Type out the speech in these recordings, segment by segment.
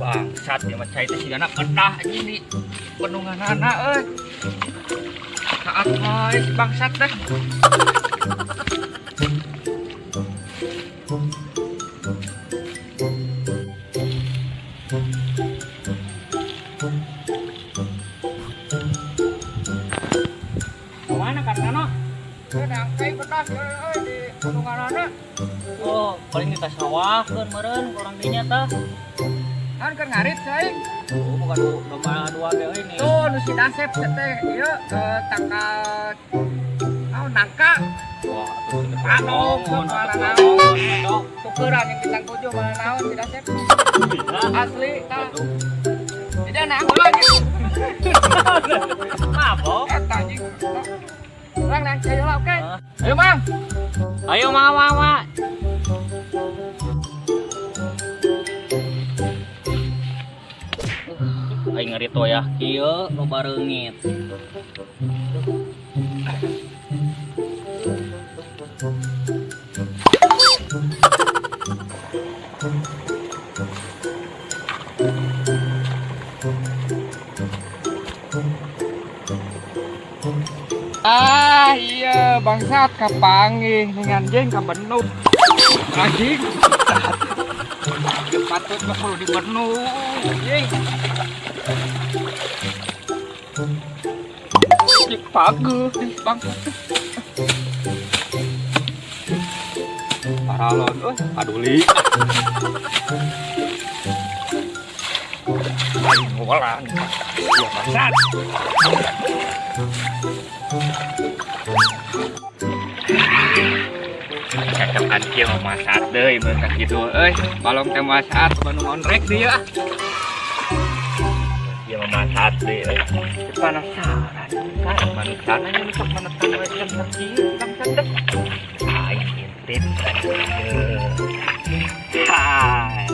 Bangsat ya mah cai teh sigana kedah anjing di bendunganana euy. Saat wae si bangsat teh. Kemana Kang Nano? Nangkai betas euy di bendunganana. Oh, paling kita sawahkeun meureun urang dinya tah. Kan keur ngarit saing. Oh, bukan domba dua ge euy nih. Tuh nu si Dasep teh ieu tangkal naon nangka. Wah, atuh anu naon. Tukeran yang bintang 7 mana naon si Dasep. Asli tah. Jadi anak heula anjing. Mabok. Eta anjing. Urang nang cai heula oke. Ayo Mang. Ayo Mang, Mang, Mang. Aing ngeri toyah kieu loba reungit. Ah iya bangsat kapanggih ning anjing ka benuk. Anjing. Patut mah kudu dibenuk anjing. Cik paguh di bangsat. Paralon euy, paduli. Ngolan. Ya bangsat. Cacokan kieu mah masat deui mun ka kitu euy. Balong teh masat nu ngonrek deui ah. Ieu mah masat deui euy. Penasaran kan manusiana nya nu sok menekan we jam sakieu bangsat teh. Aing intip ieu. Hai.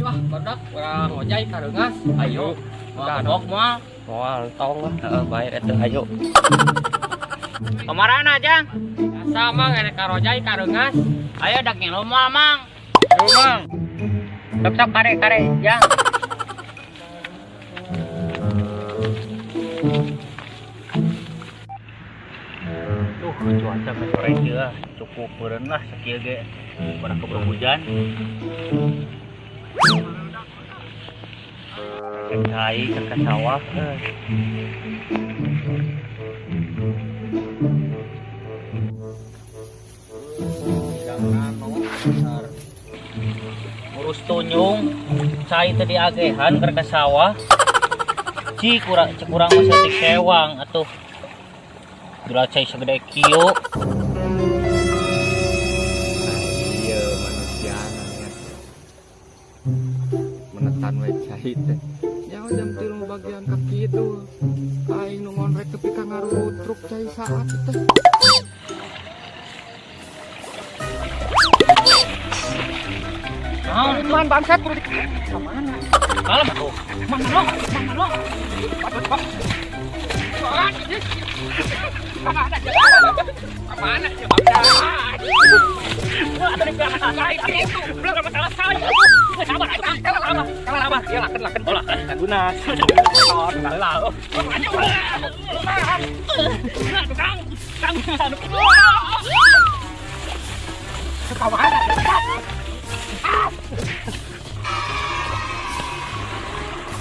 Wah, badak urang ngojay ka reungas. Ayo, mabok moal. Moal tong lah. Heeh, bae eta ayo. Kamarana, Jang? Biasa Mang erek ka rojay ka reungas. Ayo dak ngilu moal, Mang. Yo, Mang. Sok-sok kare-kare, Jang. Tuh, cuaca ke sore kieu cukup beureun lah sakieu ge. Pada keburu hujan. Cai ke sawah. Ngurus tunyung, cai tadi agehan ke sawah. Ci kurang kurang mah saeutik sewang atuh. Dula cai segede kieu. Iya manusiana nya. Menetan we cai teh. Nyaho jam 3 bagian ka kitu. Aing nu ngonrek tepi ka ngarutruk cai saat teh. Naon man bangsat kudu di ka mana? Kalem atuh. Mana lo? Mana lo? Kemana sih bangsat? Wah, tadi belakang itu belum masalah saya. Sabar, sabar, sabar. Ya laken laken. Oh, laken. Guna. Lah. Kang, Kang. Kemana?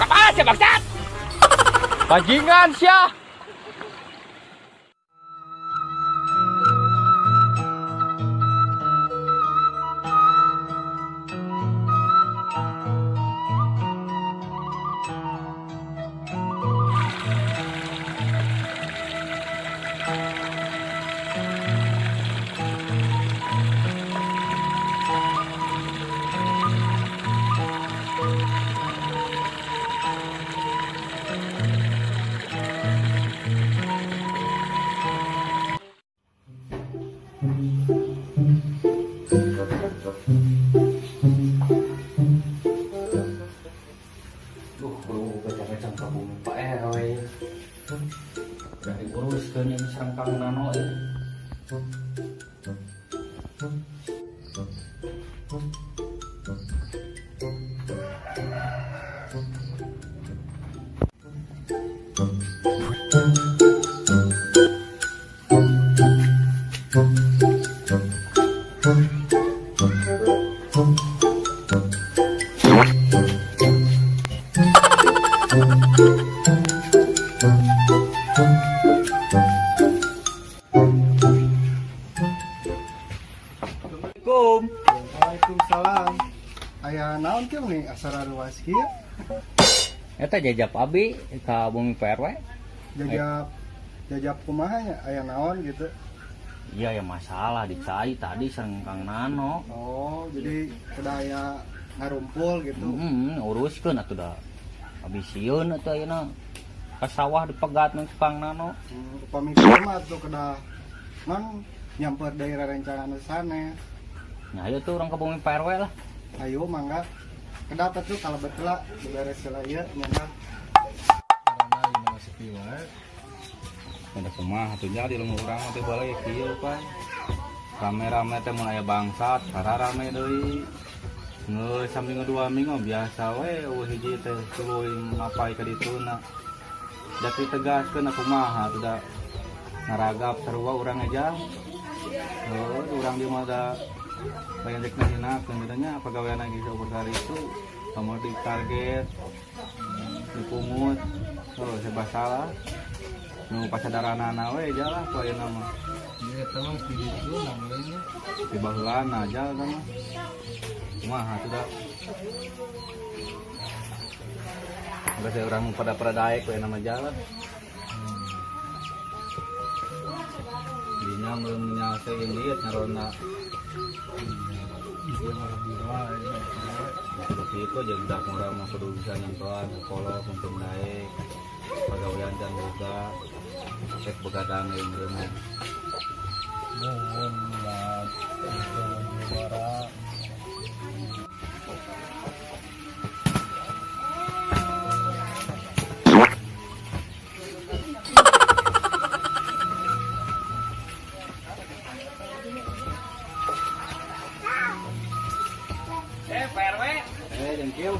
Kemana sih bangsat? Bajingan sia. Uruskeun ini sareng Kang Nano euy. Assalamualaikum. Waalaikumsalam. Aya naon kieu nih asara ruas kieu? Eta jajap abi ka bumi Pak RW. Jajap jajap kumaha nya aya naon gitu. Iya ya masalah di cai tadi sareng Kang Nano. Oh, jadi kedah aya ngarumpul gitu. Uruskeun atuh da. Abi sieun atuh ayeuna ka sawah dipegat nang Kang Nano. Upami kieu mah atuh kedah non nyamper daerah rencangan nu sanes. Nya ayo tuh urang ka bumi Pak RW lah. Ayo mangga. Kedah atuh kalebet heula beberes heula ieu nyandak. Karena ini masih sepi wae. Ada kumaha atuh nya di lembur urang mah teh bae kieu pan. Rame-rame teh mun aya bangsat, rame deui. Geus saminggu dua minggu biasa we eueuh hiji teh tuluy ngapai ka dituna. Da ditegaskeun kumaha atuh da ngaragap sarua urang aja. Heuh, urang di mah da lain rek ngahinakeun kitu nya pagawean ge ukur itu kamu di target dipungut oh serba salah nu pasadaranana we jalah ku ayeuna mah. Ieu eta mah di ditu namanya. Di baheulana aja eta mah. Kumaha atuh da. Geus urang pada pada daek we nama jalan. Dina meureun nyase liet ngarona. Ieu mah lebih wae. Seperti itu aja udah murah mah kudu bisa nyentuhan kolok penting daek. Pagawean can boga. Cek begadang ieu meureun. Nuhun lah itu juara. Pak RW. Thank you.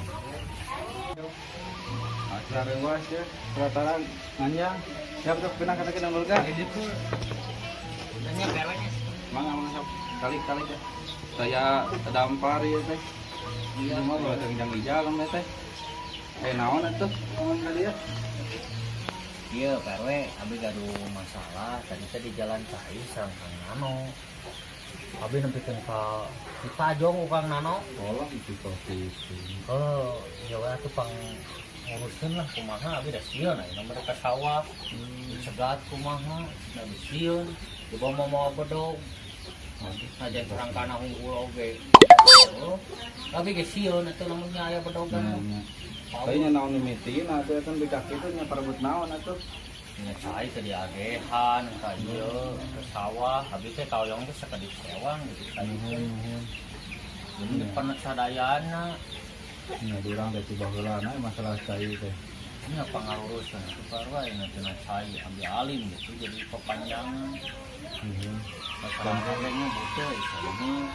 Acara rewas ya, rata-rata nganjang. Siap tuh pinang kata kita nolga. Nanya Pak RW nya. Mangga mangga siap. Kali-kali ya. Saya terdampar ya teh. Iya mah bawa jang ijal teh. Naon atuh ngomong ka dia. Iya Pak RW, abi gaduh masalah tadi teh di jalan cai sareng Kang Nano. Abi nempikeun ka dipajong ku Kang Nano. Tolong itu kopi itu. Oh, ya we atuh pang nguruskeun lah kumaha abi da sieun ayeuna mah ka sawah. Dicegat kumaha, da sieun. Dibawa mawa bedog. Ngajan urang kana unggul oge. Oh, tapi ge sieun atuh lamun nya aya bedogan. Tapi nya naon mimitina atuh eta bikak kitu nya parebut naon atuh. Nya cai teh diagehan ka ieu ke sawah, habis teh kaoyong teh sakedip sewang gitu tadi teh. Jadi depan sadayana. Nya urang teh tiba heula na masalah cai teh. Nya pangarurusan atuh parwa nya cenah cai ambil alim gitu jadi pepanjangan. Masalah kayaknya butuh ieu.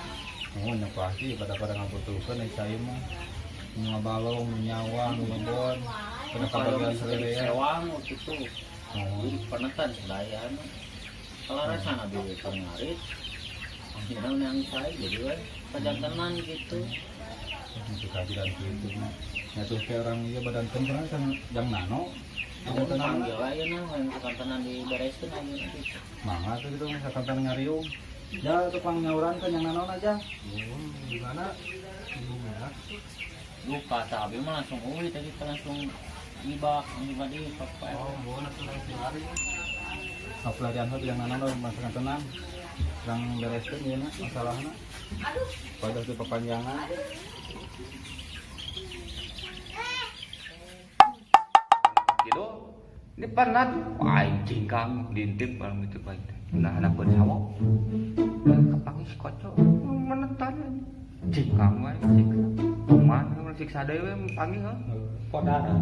Oh nya pasti pada-pada ngabutuhkeun cai mah. Nu ngabalong, nu nyawa, nu ngebon, pada kabagian sendiri ya. Sewang gitu. Jadi penetan sadayana. Kalau rasana abi we ngarit. Akhirnya yang cai jadi we pajantenan gitu. Itu kajian gitu mah. Nya tuh kayak orang ieu badan kan kan jang nano. Pajantenan panggil ayeuna hayang sakantenan dibereskeun ayeuna gitu. Mangga tuh gitu sakantenan ngariung. Ya tuh pang nyauran kan yang nano aja. Di mana? Di bumi ya. Lupa tah abi mah langsung euy tadi teh langsung ibak ngiba di Pak. Oh, boleh langsung lari. Pelatihan tuh yang nano masakan tenang. Yang bereskeun ieu na masalahna. Pada itu perpanjangan. Gitu. Ini pernah aing cingkang diintip barang itu baik. Nah, anak pun sawo. Kepanggih si kocok menetan. Cingkang wae siksa. Kumaha mun siksa deui we panggih heuh. Podara.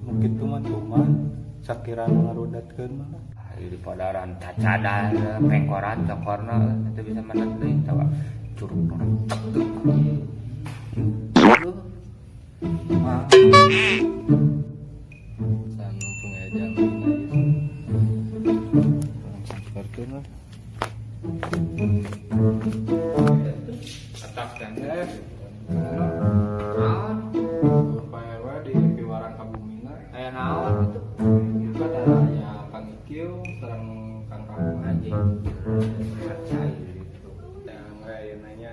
Mungkin tuh mah cuman sakirana ngarudatkeun mah. Ayo di padaran cacadan pengkoran cokorna teu bisa menet deui tawa curug orang tek tuh. Mah. San mumpung aya jalan ieu. Urang samperkeun lah. Atak teh. Naon? Pak RW di piwarang ka bumina. Aya naon kitu? Juga aya Kang Ikil sareng Kang Kakung Anjing. Percaya gitu. Yang we ayeuna nya.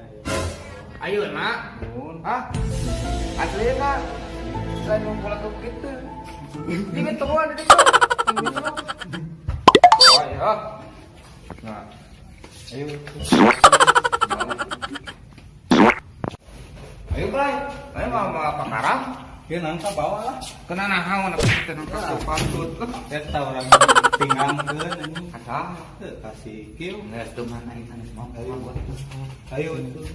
Ayeuna? Mun. Hah? Aslina. Lain ngumpul aku kitu. Ini temuan di ditu. Oh iya. Nah. Ayo. Ayo Bray, ayo mau pakarang. Ieu nangka bawa lah. Kena naon apa kita nangka patut. Eta urang tinggangkeun anjing. Asa. Teu kasih kieu. Geus teu mana ieu sanes mau. Ayo. Ayo tuh.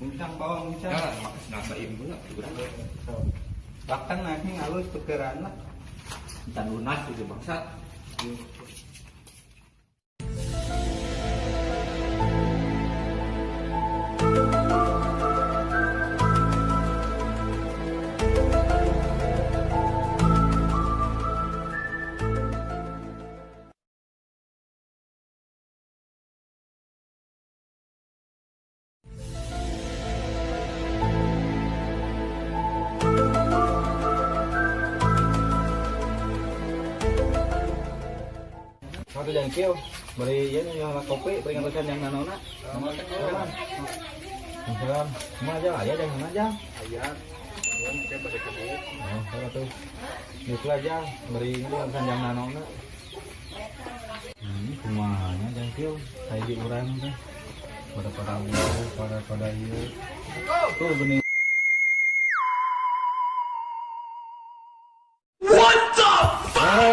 Muncang bawa muncang. Ya, nasa ieu lah. Bahkan anjing halus tukeran lah. Entar lunas itu bangsat. Satu jang kieu, bari ieu nya kopi, bari ngatusan yang nanona. Salam. Kumaha aja aya jang mana jang? Aya. Urang teh bade ka dieu. Oh, saya tuh. Geus lah jang, bari ngatusan jang nanona. Kumaha nya jang kieu, hiji urang teh. Pada wuh, pada ieu. Tuh bening. What the fuck?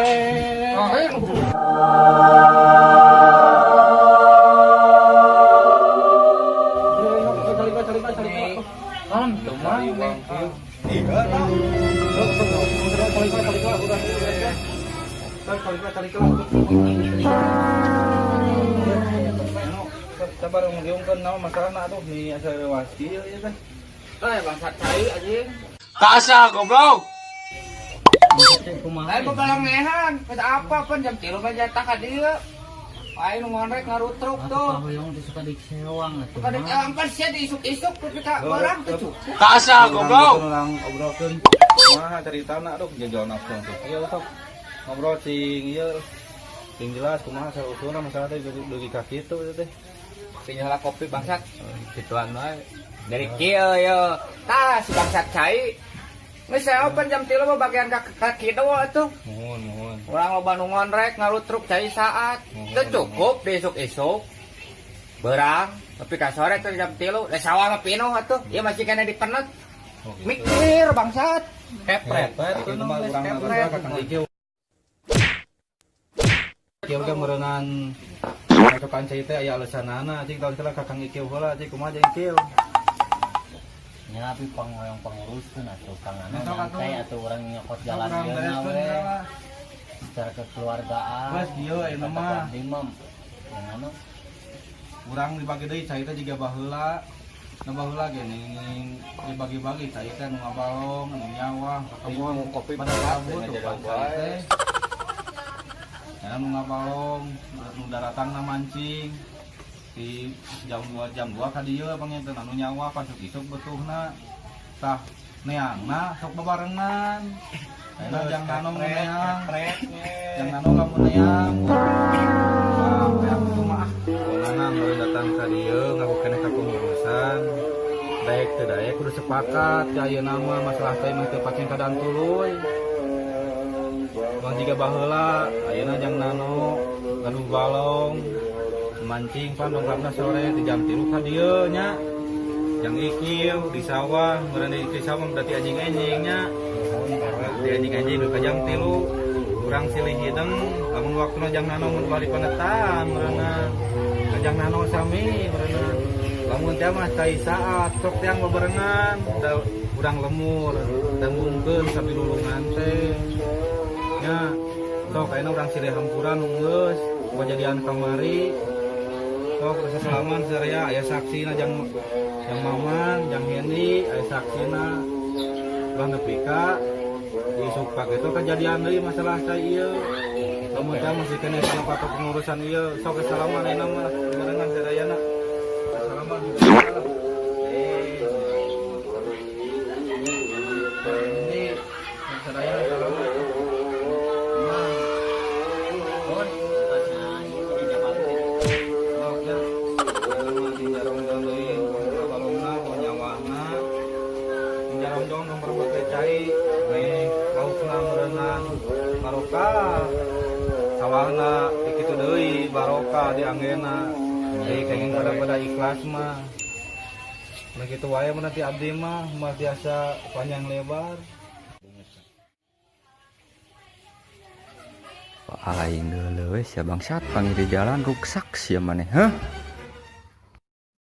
Sabar ngomongkeun naon masalahna atuh ni asa rewas kieu ieu teh. Eh bangsat cai anjing. Kasa goblok. Lain bebalangehan, geus apa pan jam 3 mah jatah ka dieu. Aing nu ngonrek ngarutruk tuh. Hoyong teh suka dikesewang atuh. Suka dikesewang pan sia diisuk-isuk tapi ka barang teh cukup. Kasa goblok. Urang obrolkeun kumaha caritana aduh jajal nafsu tuh. Ieu sok ngobrol cing ieu. Cing jelas kumaha sausulna masalah teh dugi ka kitu ieu teh. Sing heula kopi bangsat. Gituan wae. Dari kieu ye. Tah si bangsat cai. Geus saopan jam 3 mah bagian ka kidul atuh. Muhun muhun. Urang loba nu ngonrek ngarutruk cai saat. Teu cukup di isuk-isuk. Berang tapi ka sore teh jam 3 da sawah mah pinuh atuh. Ieu masih kena dipenet. Oh, gitu. Mikir bangsat. Kepret. Itu mah urang mah Kang Ikil. Kieu ge meureungan pacokan cai teh aya alesanana cing tahun heula ka Kang Ikil heula cing kumaha jeung Ikil. Nya abi panghoyong panguruskeun atuh Kang Ano nyantai atuh urang nyokot jalan ieu we. Secara kekeluargaan. Geus kieu ayeuna mah. Kang Ano urang dibagi deui cai teh jiga baheula. Nu baheula geuning dibagi-bagi cai teh nu ngabalong, nu nyawah, kamu kopi pada kabut tuh cai teh. Ya nu ngabalong, nu daratangna mancing. Di jam 2 ka dieu panginten anu nyawa pasuk isuk betuhna. Tah neangna sok bebarengan. Ayeuna jang nano neang. Jang nano lamun neang. Wah, peak itu mah. Mana mun datang ka dieu ngaku keneh ka pengurusan. Daek teu daek kudu sepakat ka ayeuna mah masalah teh mah teu pacen kadaan tuluy. Bang jiga baheula ayeuna jang nano gaduh balong. Mancing pan dongkapna sore di jam 3 ka dieu nya. Jang Ikil di sawah, meureun di sawah berarti anjing-anjing nya. Di anjing-anjing ka jam 3 urang silih hideung lamun waktuna jang nano mun bari panetan meureunna. Ka jang nano sami meureunna. Lamun teh mah cai saat sok tiang bebarengan da urang lemur tembungkeun sabilulungan teh. Nya. Sok ayeuna urang silih hampura nu geus kejadian kamari. Sok rasa salaman sadaya, aya saksina jang jang Maman, jang Hendi, aya saksina. Ulah nepi ka isuk pake itu kejadian deui masalah cai ieu. Lamun teh masih keneh kana pengurusan ieu, sok salaman ayeuna mah barengan sadayana. Salaman. Eh. Ini sadayana salaman. Mang. Bon, nah, ieu kudu jawab. Sok ya. Ayeuna mah dijarongdong deui, balongna, nyawahna. Dijarongdong nomor bate cai, meh laukna meureunan barokah. Sawahna kitu deui barokah dianggena. Jadi kenging pada-pada ikhlas mah. Nah kitu wae mah nanti abdi mah mah biasa panjang lebar. Aing deuleu we sia bangsat panggil di jalan ruksak sia maneh, heuh.